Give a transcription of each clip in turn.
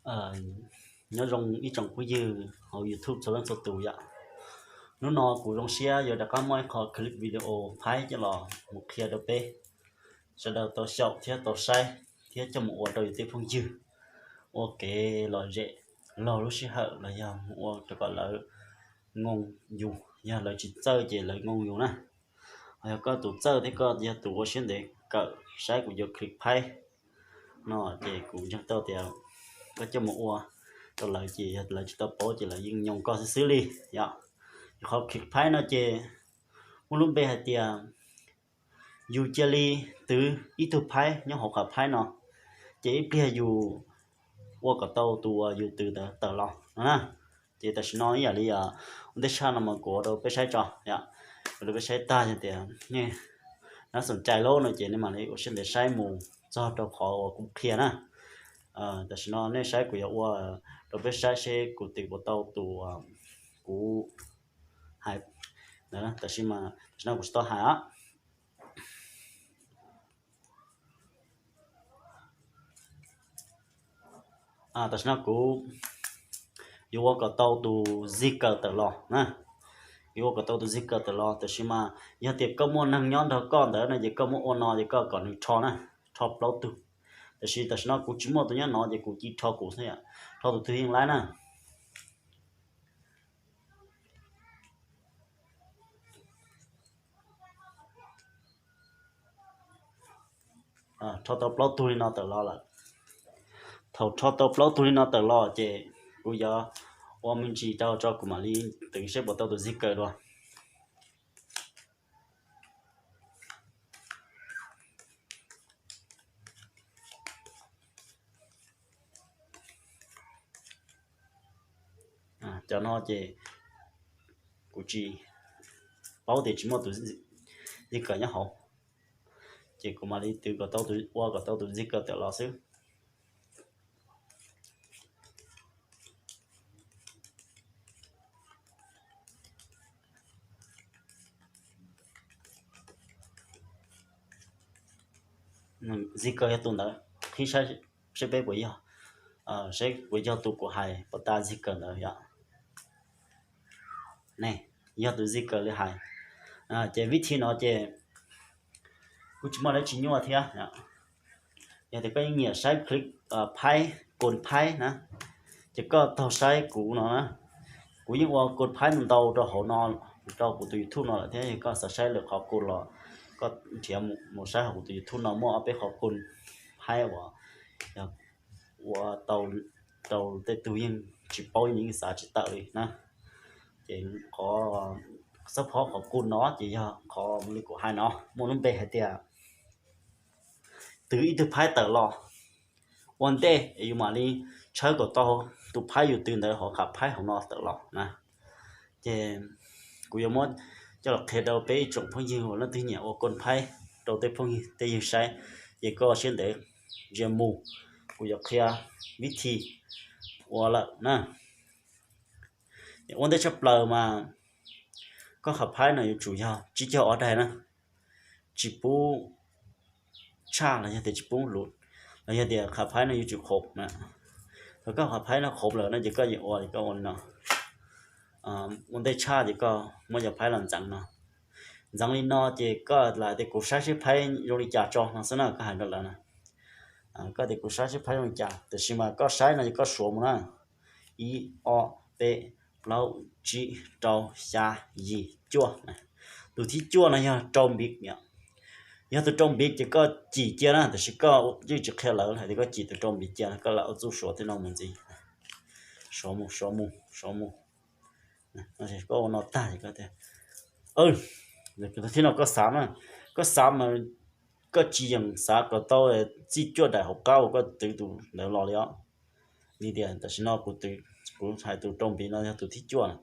Nyob zoo ib tsoom phooj ywg hauv YouTube txhua leej txhua tus yom. Hnub no kuv zoo siab yuav rov qab muaj ib qho clip video phaib coj los mus qhia rau peb sawv daws tau xyaum thiab tau saib thiab coj mus ua rau yus tej phooj ywg ua kev lom zem laug lub sij hawm los yog mus ua rau kom lawv ngoo yus, yog lawv tsis txawj ces lawv ngoo yus na. Ho yog koj tus txawj thiab koj yog tus ua siab ntev kawm saib kuv cov clip phaib no ces kuv ntseeg tau tias koj coj mus ua rau lawv ces yog lawv tsis tau paub ces lawv yeej nyoo koj xwb xwb li yom. Qhov clip phaib no ces muaj lub npe hais tias yus cia li twv ib tug phaib nyob hauv qhov phaib no, ces ib pliag yus ua kom tau tus uas yus twv ntawd tawm los no na. Ces tam sim no ib yam li ua ntej tshaj no mas kuv ua rau peb saib tso yom. Ua rau peb saib tag yog tias nej nab xoom cai lawm no ces nej mam li ua siab ntev saib mus txog rau qhov uas kuv qhia na. Tam sim no nej saib kuv yuav ua rau peb saib seb kuv twv puas tau tus kuv hais ntawd. Tam sim no kuv tsis tau hais os. Tam sim no kuv yuav ua kom tau tus zig kaws tawm los na. Yuav ua kom tau tus zig kaws tawm los, tab sis mas yog tias koj muaj neeg nyob nrog koj ntawd no ces koj muab ua no ces koj kom nws rho na, rho plaub tug. Tab sis tam sim no kuv tsis muaj tus nyob no ces kuv cia rho kuv xwb, rho tus twg yeej laib na. Rho tau plaub tug li no tawm los lawm. Thaum rho tau plaub tug li no tawm los ces kuv yuav ua me ntsis rau tso kuv mam li twv seb puas tau tus zig kaws dua. Cov no ces kuv tsis paub tias tsis muaj tus zig kaws nyob hauv, ces kuv mam li twv kom tau tus, ua kom tau tus zig kaws tawm los xwb. Zig kaws yog tus ntawd, qhib saib seb peb puas yog, seb puas yog tus kuv hais puas tas zig kaws ntawd yom. Ne, yog tus zig kaws li hais. Ces vib thi no ces kuj tsis muaj dab tsi nyuaj thiab. Yog tias koj yeej nyiam saib clip phaib, kos phaib na, ces koj taug saib kuv no na. Kuv yeej ua kos phaib ntau rau hauv no, rau kuv tus YouTube no lawm thiab. Yog koj xav saib lwm qhov kos los koj nrhiav mus saib hauv kuv tus YouTube no muaj ob peb qhov kos phaib uas ua tau rau tej tug yeej tsis paub, yeej xav tsis tawm li na. Ces qhov xab phob qhov kos no ces yog qhov li kuv hais no, muaj lub npe hais tias twv ib tug phaib tawm los. Ua ntej yus mam li tshawb kom tau tus phaib yus twv ntawd hauv qhov phaib hauv no tawm los na. Ces kuv yuav muab coj los qhia rau peb ib tsoom phooj ywg uas leej twg nyiam ua kos phaib rau tej phooj ywg tej ywg saib, ces koj siab ntev ntsia mus, kuv yuav qhia vib thi ua lawm na. Ua ntej tshaj plaws mas koj qhov phaib no yuav tsum yog tsib caug ob daig na, tsis pub tshaj los yog tias tsis pub luv, los yog tias qhov phaib no yuav tsum khob na. Thaum koj qhov phaib no khob lawm no ces koj yuav ua, koj ua li no. Ua ntej tshaj ces koj muab cov phaib los ntxeev no. Ntxeev li no ces koj lam tias kuv saib seb phaib zoo li cas tso no xwb na, koj hais rau lawv na. Koj tias kuv saib seb phaib zoo li cas, tiam sis mas koj saib no ces koj suav mus na. Ib, ob, peb, plaub, tsib, rau, xya, yim, cuaj. Tus thib cuaj no yog rau npiv. Yog tus rau npiv ces koj cim cia na, tiam sis koj yeej tsis qhia lawv hais tias koj cim tus rau npiv cia, koj lam ua txuj suav tej no mus ntxiv. Suav mus, suav mus, suav mus. Koj ua no tag ces koj tias, thib no koj xav na, koj xav mas koj tsis yeem xav kom tau txij cuaj daim hauv qab uas koj twv tus ntawd los li os. Li tias tam sim no kuv, kuv hais tus rau npiv no yog tus thib cuaj na.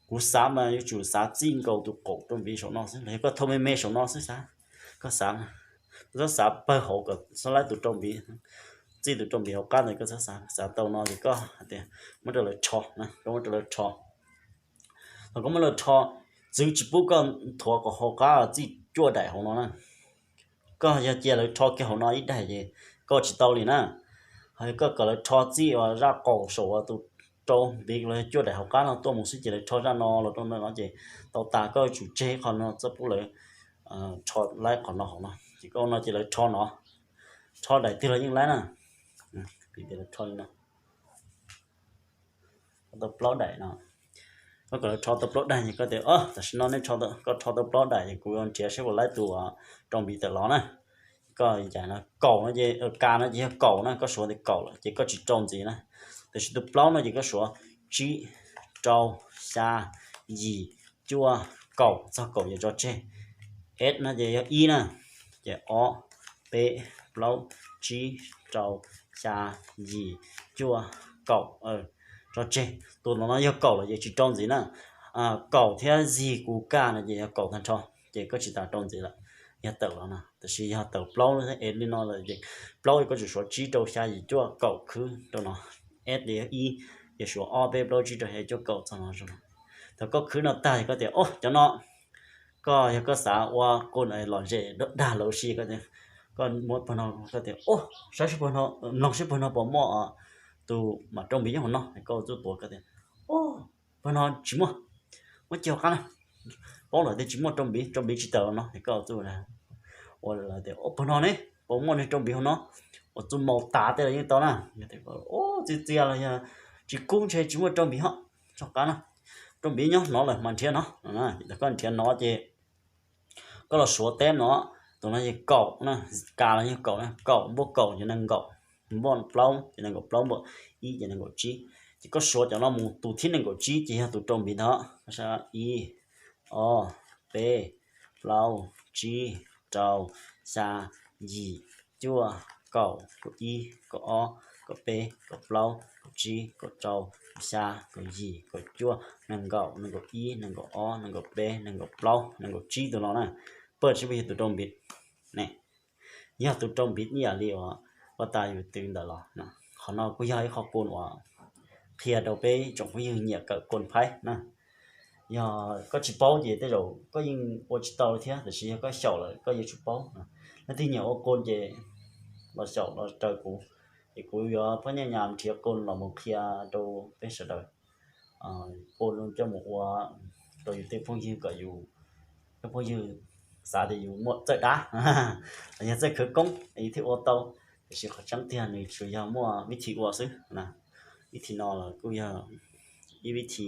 Kuv xav mas yuav tsum xav txij nkaus tus qaum rau npiv saum no xwb, los yog koj thau me me saum no xwb xav. Koj xav, koj txhob xav pawg hauv kom xob laib tus rau npiv, txij tus rau npiv hauv qab ntawd koj txhob xav. Xav tau no ces koj hais tias muab rau lawv rho na, koj muab rau lawv rho. Thaum koj muab lawv rho, txwv tsis pub koj nthuav kom hauv qab txij cuaj daim hauv no na. Koj yog cia lawv rho kiag hauv no ib daim ces koj tsis tau li na. Koj kom lawv rho txij uas zaj qaum saum uas tus rau npiv los yog cuaj daim hauv qab no tuaj mus xwb ces lawv rho zaj no los rau no ces tau tas, koj yuav tsum tseg qhov no txhob pub lawv rho laib qhov no hauv no. Ces koj ua no ces lawv rho no, rho daim twg los yeej laib na. Rho li no, tau plaub daim no. Koj kom lawv rho tau plaub daim ces koj tias, tam sim no nej, koj rho tau plaub daim es kuv yuav nrhiav seb puas laib tus rau npiv tawm los na. Koj cais no, kaum no ces, ka no ces yog kaum na, koj suav tias kaum lawm ces koj tsis rau ntxiv na. Tiam sis tus plaub no ces koj suav tsib, rau, xya, yim, cuaj, kaum, txog kaum ces tso tseg. S no ces yog ib na, ces ob, peb, plaub, tsib, rau, xya, yim, cuaj, kaum, tso tseg. Tus no no yog kaum lawm ces tsis rau ntxiv na. Kaum thiab zig ku ka no ces yog kaum tag nrho, ces koj tsis tas rau ntxiv lawm, yog tawm los no. Tiam sis yog tawm plaub thiab es li no lawm ces plaub koj tsum suav tsib rau xya yim cuaj kaum khwb rau no. S ces yog ib, ces suav ob peb plaub tsib rau xya cuaj kaum txog no. Thaum koj khwb no tag koj tias, o, cov no, koj yog koj xav ua koj lom zem dag lawv si, koj muab pawg no, koj tias, o, saib seb pawg no, mloog seb pawg no puas muaj tus mam rau npiv nyob hauv no. Koj ua txuj tuav koj tias, o, pawg no tsis muaj, muab cia hauv qab na, paub lawm tias tsis muaj rau npiv, rau npiv tsis tawm los no. Koj ua txuj ua lawv tias, o, pawg no ne, puas muaj neeg rau npiv hauv no? Ua txuj maus tas tej los yeej tau na. Txias txias los yog tsis kub ntshe tsis muaj rau npiv hos, tso qab na, rau npiv nyob no lawm mas nrhiav no. Thaum koj nrhiav no ces koj los suav teb no, tus no ces kaum na, ka los yog kaum na, kaum npuaj kaum ces nees nkaum, npuaj plaub ces nees nkaum plaub, npuaj ib ces nees nkaum tsib. Ces koj suav cov no mus tus thib nees nkaum tsib ces yog tus rau npiv ntawd. Ib, ob, peb, plaub, tsib, rau, xya, yim, cuaj, kaum, kaum ib, kaum ob, kaum peb, kaum plaub, kaum tsib, kaum rau, kaum xya, kaum yim, kaum cuaj, nees nkaum, nees nkaum ib, nees nkaum ob, nees nkaum peb, nees nkaum plaub, nees nkaum tsib, tus no na. Pawg tsib puas yog tus rau npiv ne? Yog tus rau npiv ib yam li uas huab tais yus twv ntawd los. Qhov no kuj yog ib qho kos uas qhia rau peb tsoom phooj ywg nyiam kawm kos phaib na. Yog koj tsis paub ces tej zaum koj yeej ua tsis tau thiab, tiam sis yog koj xyaum lawm koj yuav tsum paub. Leej twg nyiam ua kos ces los xyaum los raws kuv, es kuv yuav phab nyaj nyas nrhiav kos los mus qhia rau peb sawv daws, kos coj mus ua rau yus tej phooj ywg kom yus, tej phooj ywg xav tias yus muaj txawj dab los yog txawj khawv koob yus thiaj ua tau. Tiam sis qhov tseeb tiag nws tsuas yog muaj vib thi ua xwb na. Vib thi no los kuj yog ib vib thi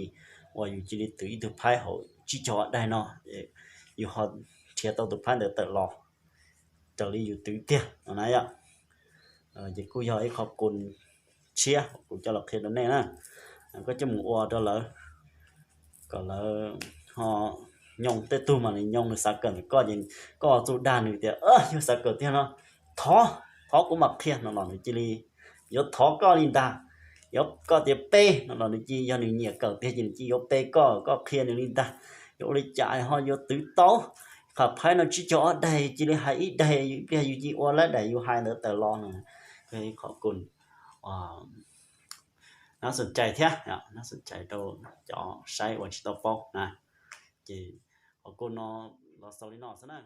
uas yus cia li twv ib tug phaib hauv tsib caug ob daig no, yus ho nrhiav tau tus phaib ntawd tawm los raws li yus twv tiag no na yom. Ces kuj yog ib qho kos tshiab kuv coj los qhia rau nej na. Koj coj mus ua rau lawv, kom lawv ho nyoo, tej tug mas nws nyoo nws xav kawm ntawm koj ces koj ua txuj dag nws tias yog xav kawm tiag no, thov, thov kuv mam qhia no los nws cia li yuav thov koj li ntag. Yuav koj tias pe no los nws cia, yog nws nyiam kawm tiag ces nws cia yuav pe koj, koj qhia nws li ntag. Yuav ua li cas ho yuav twv tau? Qhov phaib no tsib caug ob daig cia li hais ib daig, ib pliag yus cia ua lab daim yus hais ntawd tawm los no. Ib qho kos nab xom cai thiab, nab xom cai rau cov saib uas tsis tau paub na. Ces qhov kos no los xaus li no xwb na.